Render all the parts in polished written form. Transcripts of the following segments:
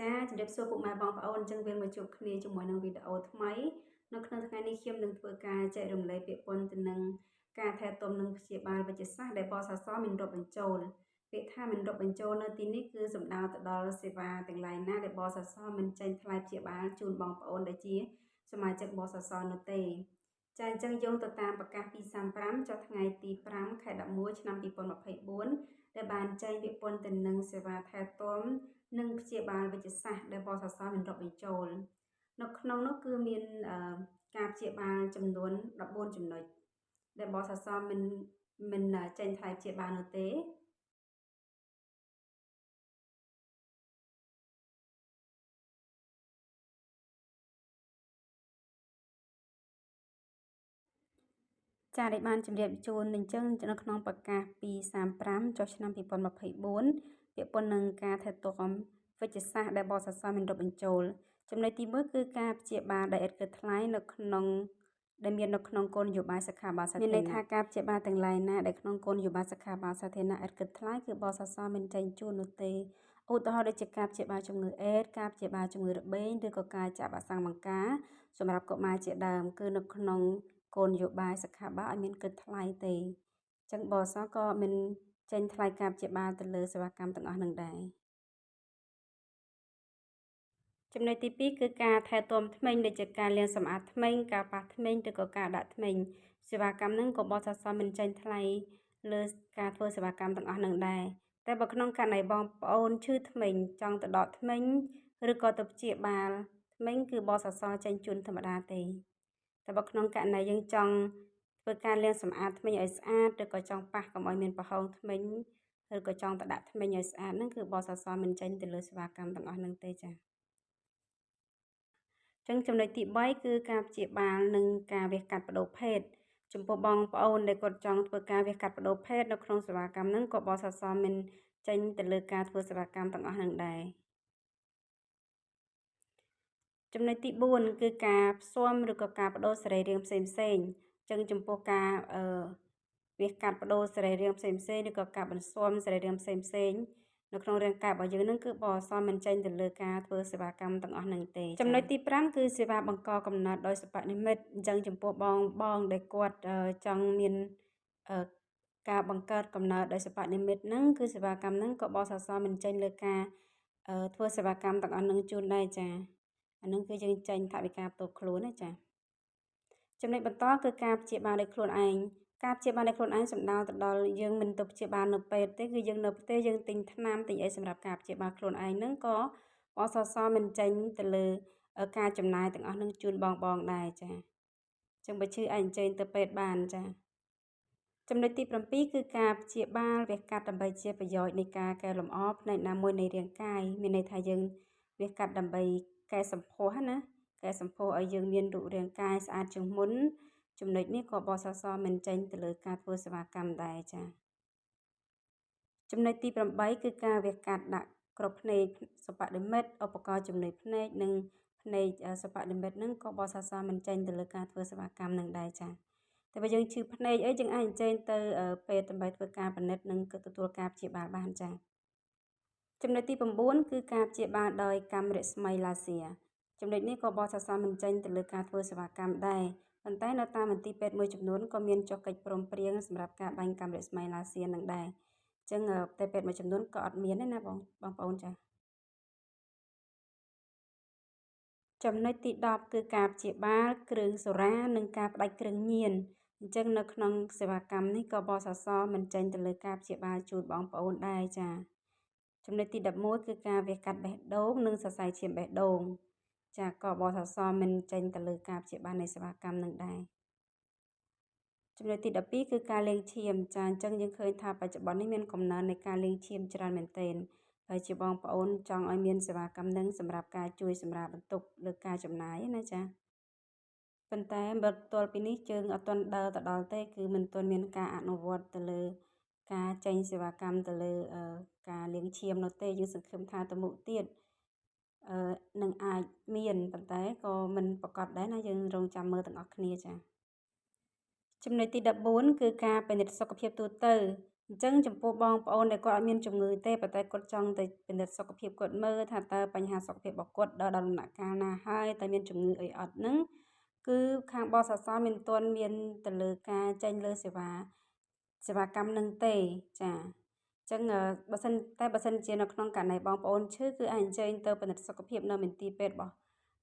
ចាជម្រាបសួរពុកម៉ែបងប្អូនអញ្ចឹងវិលមកជួបគ្នាជាមួយនឹងវីដេអូថ្មីនៅក្នុងថ្ងៃនេះខ្ញុំនឹងធ្វើការចែករំលែកពាក់ព័ន្ធទៅនឹងការថែទាំនិងព្យាបាលវេជ្ជសាស្ត្រដែលបសសមានរាប់បញ្ចូលពាក្យថាមិនរាប់បញ្ចូលនៅទីនេះគឺសំដៅទៅដល់សេវាទាំងឡាយណាដែលបសសមិនចេញថ្លៃព្យាបាលជូនបងប្អូនដែលជាសមាជិកបសសនោះទេចាអញ្ចឹងយោងទៅតាមប្រកាស235ចុះថ្ងៃទី5ខែ11ឆ្នាំ2024ដែលបានចែងពាក់ព័ន្ធទៅនឹងសេវាថែទាំនិងព្យាបាលវេជ្ជសាស្ត្រដែលបសសមានរាប់បញ្ចូលនៅក្នុងនោះគឺមានការព្យាបាលចំនួន14ចំណុចដែលបសសមិនចេញថ្លៃព្យាបាលនោះទេចាដែលបានជម្រាបជូនអញ្ចឹងនៅក្នុងប្រកាស235ចុះឆ្នាំ2024ពាក់ព័ន្ធនឹងការថែទាំវេជ្ជសាស្ត្រដែលបសសមានរាប់បញ្ចូលចំណុចទី1គឺការព្យាបាលដោយឥតគិតថ្លៃនៅក្នុងដែលមាននៅក្នុងគោលនយោបាយសិក្ខាបាលសាធារណៈមានន័យថាការព្យាបាលទាំងឡាយណាដែលក្នុងគោលនយោបាយសិក្ខាបាលសាធារណៈឥតគិតថ្លៃគឺបសសមិនចេញជូននោះទេឧទាហរណ៍ដូចជាការព្យាបាលជំងឺអេដស៍ការព្យាបាលជំងឺរបេងឬក៏ការចាក់វ៉ាក់សាំងបង្ការសម្រាប់កុមារជាដើមគឺនៅក្នុងគោលនយោបាយសិក្ខាបាលឲ្យមានគិតថ្លៃទេអញ្ចឹងបសក៏មិនចេញថ្លៃការព្យាបាលទៅលើសេវាកម្មទាំងអស់នឹងដែរចំណុចទី2គឺការថែទាំធ្មេញដូចជាការលាងសម្អាតធ្មេញការប៉ះធ្មេញឬក៏ការដាក់ធ្មេញសេវាកម្មហ្នឹងក៏បសសមិនចេញថ្លៃលើការធ្វើសេវាកម្មទាំងអស់នឹងដែរតែបើក្នុងករណីបងប្អូនឈឺធ្មេញចង់ទៅដកធ្មេញឬក៏ទៅព្យាបាលធ្មេញគឺបសសចេញជូនធម្មតាទេតែបើក្នុងករណីយើងចង់ធ្វើការលាងសម្អាតធ្មេញឲ្យស្អាតឬក៏ចង់ប៉ះកុំឲ្យមានប្រហោងធ្មេញឬក៏ចង់ទៅដាក់ធ្មេញឲ្យស្អាតហ្នឹងគឺបសសមិនចេញទៅលើសេវាកម្មទាំងអស់ហ្នឹងទេចា៎ចឹងចំណុចទី3គឺការព្យាបាលនិងការវះកាត់ប្ដូរភេទចំពោះបងប្អូនដែលគាត់ចង់ធ្វើការវះកាត់ប្ដូរភេទនៅក្នុងសេវាកម្មហ្នឹងក៏បសសមិនចេញទៅលើការធ្វើសេវាកម្មទាំងអស់ហ្នឹងដែរចំណុចទី4គឺការផ្សំឬក៏ការបដូរសរីរាង្គផ្សេងផ្សេងចឹងចំពោះការវះកាត់ប្ដូរសរីរាង្គផ្សេងផ្សេងឬក៏ការបន្ស៊ាំសរីរាង្គផ្សេងផ្សេងនៅក្នុងរាងកាយរបស់យើងនឹងគឺបសមិនចេញទៅលើការធ្វើសេវាកម្មទាំងអស់នឹងទេចំណុចទី5គឺសេវាបង្កកំណត់ដោយសិប្បនិម្មិតអញ្ចឹងចំពោះបងបងដែលគាត់ចង់មានការបង្កើតកំណើតដោយសិប្បនិម្មិតហ្នឹងគឺសេវាកម្មហ្នឹងក៏បសសមិនចេញលើការធ្វើសេវាកម្មទាំងអស់នឹងជូនដែរចាអានឹងគឺយើងចេញថវិកាផ្ទាល់ខ្លួនណាចាចំណុចបន្តគឺការព្យាបាលដោយខ្លួនឯងការព្យាបាលដោយខ្លួនឯងសំដៅទៅដល់យើងមិនទៅព្យាបាលនៅពេទ្យទេគឺយើងនៅផ្ទះយើងទិញថ្នាំទិញអីសម្រាប់ការព្យាបាលខ្លួនឯងហ្នឹងក៏បសសមិនចេញទៅលើការចំណាយទាំងអស់នឹងជូនបងបងដែរចាចឹងបើឈឺអាចអញ្ជើញទៅពេទ្យបានចាចំណុចទី7គឺការព្យាបាលវះកាត់ដើម្បីជាប្រយោជន៍នៃការកែលម្អផ្នែកណាមួយនៃរាងកាយមានន័យថាយើងវះកាត់ដើម្បីកែសម្ផស្សណាកែសម្ផស្សឲ្យយើងមានរូបរាងកាយស្អាតជាងមុនចំណុចនេះក៏បសសមិនចេញទៅលើការធ្វើសេវាកម្មដែរចាចំណុចទី8គឺការវះកាត់ដាក់ក្របភ្នែកសិប្បនិម្មិតឧបករណ៍ជំនួយភ្នែកនិងភ្នែកសិប្បនិម្មិតហ្នឹងក៏បសសមិនចេញទៅលើការធ្វើសេវាកម្មនឹងដែរចាតែបើយើងឈឺភ្នែកអីយើងអាចអញ្ជើញទៅពេទ្យដើម្បីធ្វើការពិនិត្យនិងទទួលការព្យាបាលបានចាចំណុចទី9គឺការព្យាបាលដោយកាំរស្មីឡាសៀចំណុចនេះក៏បសសមិនចេញទៅលើការធ្វើសេវាកម្មដែរប៉ុន្តែនៅតាមមន្ទីរពេទ្យមួយចំនួនក៏មានចុះកិច្ចព្រមព្រៀងសម្រាប់ការបាញ់កាំរស្មីឡាសៀនឹងដែរអញ្ចឹងតែពេទ្យមួយចំនួនក៏អត់មានទេណាបងប្អូនចាចំណុចទី10គឺការព្យាបាលគ្រឿងសូរ៉ានិងការផ្ដាច់គ្រឿងញៀនអញ្ចឹងនៅក្នុងសេវាកម្មនេះក៏បសសមិនចេញទៅលើការព្យាបាលជូនបងប្អូនដែរចាចំណុចទី11គឺការវះកាត់បេះដូងនិងសរសៃឈាមបេះដូងចាក៏បសសមិនចេញទៅលើការព្យាបាលនៃសេវាកម្មនឹងដែរចំណុចទី12គឺការលាងឈាមចាអញ្ចឹងយើងឃើញថាបច្ចុប្បន្ននេះមានកំណើននៃការលាងឈាមច្រើនមែនទែនហើយជាបងប្អូនចង់ឲ្យមានសេវាកម្មនឹងសម្រាប់ការជួយសម្រាប់បន្ទុកលើការចំណាយណាចាប៉ុន្តែបើទល់ពីនេះជើងអត់ទាន់ដើរទៅដល់ទេគឺមិនទាន់មានការអនុវត្តទៅលើការចេញសេវាកម្មទៅលើការលាងឈាមនោះទេយើងសង្ឃឹមថាទៅមុខទៀតនឹងអាចមានប៉ុន្តែក៏មិនប្រកាសដែរណាយើងរងចាំមើលទាំងអស់គ្នាចាចំណុចទី14គឺការពិនិត្យសុខភាពទូទៅ អញ្ចឹងចំពោះបងប្អូនដែលគាត់អត់មានជំងឺទេ ប៉ុន្តែគាត់ចង់ទៅពិនិត្យសុខភាពគាត់មើលថាតើបញ្ហាសុខភាពរបស់គាត់ដល់ដំណាក់កាលណាហើយ តើមានជំងឺអីអត់ហ្នឹង គឺខាងបសសមិនទាន់មានទៅលើការចេញលើសេវាកម្មនឹងទេចា។ ចឹងបើសិនតែបើសិនជានៅក្នុងករណីបងប្អូនឈឺ គឺអាចអញ្ជើញទៅពិនិត្យសុខភាពនៅមន្ទីរពេទ្យរបស់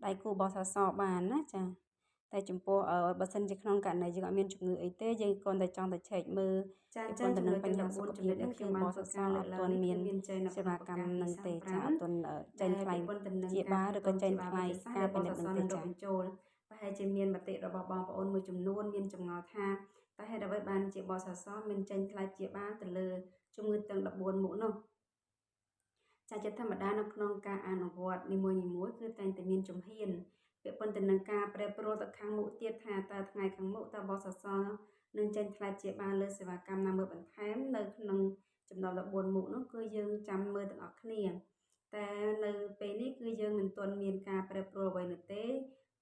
ដៃគូបសសបានណាចា។ តែចំពោះបើសិនជាក្នុងករណីយើងអត់មានជំងឺអីទេ យើងគ្រាន់តែចង់ទៅឆែកមើល ចា អញ្ចឹង ទៅនឹងបញ្ហាសុខ 14 ភាព ចំណុចដែល ហ្នឹង គឺ ខ្ញុំបាន បសស ធ្វើការលើ អ កឡើងនេះ ត់ទាន់មាន គឺមានចែងនៅ សេ ក្នុង វា ប្រ កម្ម កាស នឹងទេចា អត់ 235 ទាន់ចេញ ដែល ថ្លៃ ពាក់ព័ន្ធទៅនឹង ព្យា ការ បាល ថែ ឬក៏ ទាំ ចេញ ព្យាបាល ថ្លៃ វិទ្យាសាស្ត្រ ការ ដែលប ពិនិត្យ សសនឹងរ នឹងទេចា កបញ្ចូល។ ប្រហែលជាមានមតិរបស់បងប្អូនមួយចំនួនមានចម្ងល់ថា តើហេតុអ្វីបានជាបសសមិនចេញថ្លៃព្យាបាលទៅលើជំងឺទាំង14មុខនោះ? ចា ជាធម្មតានៅក្នុងការអនុវត្តនីមួយៗ គឺតែងតែមានជំហានពាក់ព័ន្ធទៅនឹងការប្រែប្រួលទៅខាងមុខទៀត ថាតើថ្ងៃខាងមុខ តើបសសនឹងចេញថ្លៃព្យាបាលលើសេវាកម្មណាមួយបន្ថែមនៅក្នុងចំណោម14មុខនោះ គឺយើងចាំមើលទាំងអស់គ្នា។ តែនៅពេលនេះ គឺយើងមិនទាន់មានការប្រែប្រួលអ្វីនោះទេ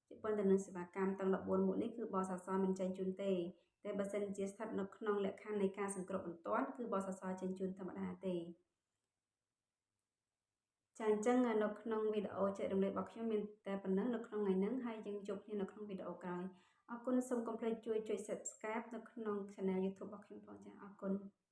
ពាក់ព័ន្ធទៅនឹងសេវាកម្មទាំង14មុខនេះ គឺបសសមិនចេញជូនទេ។ តែបើសិនជាស្ថិតនៅក្នុងលក្ខខណ្ឌនៃការសង្គ្រោះបន្ទាន់ គឺបសសចេញជូនធម្មតាទេចា។ អញ្ចឹងនៅក្នុងវីដេអូចែករំលែករបស់ខ្ញុំមានតែប៉ុណ្្នឹងនៅក្នុងថ្ងៃហ្នឹង ហើយយើងជួបគ្នានៅក្នុងវីដេអូក្រោយ។ អរគុណ។ សូមកុំភ្លេចជួយចុច Subscribe នៅក្នុង Channel YouTube របស់ខ្ញុំផងចា។ អរគុណ។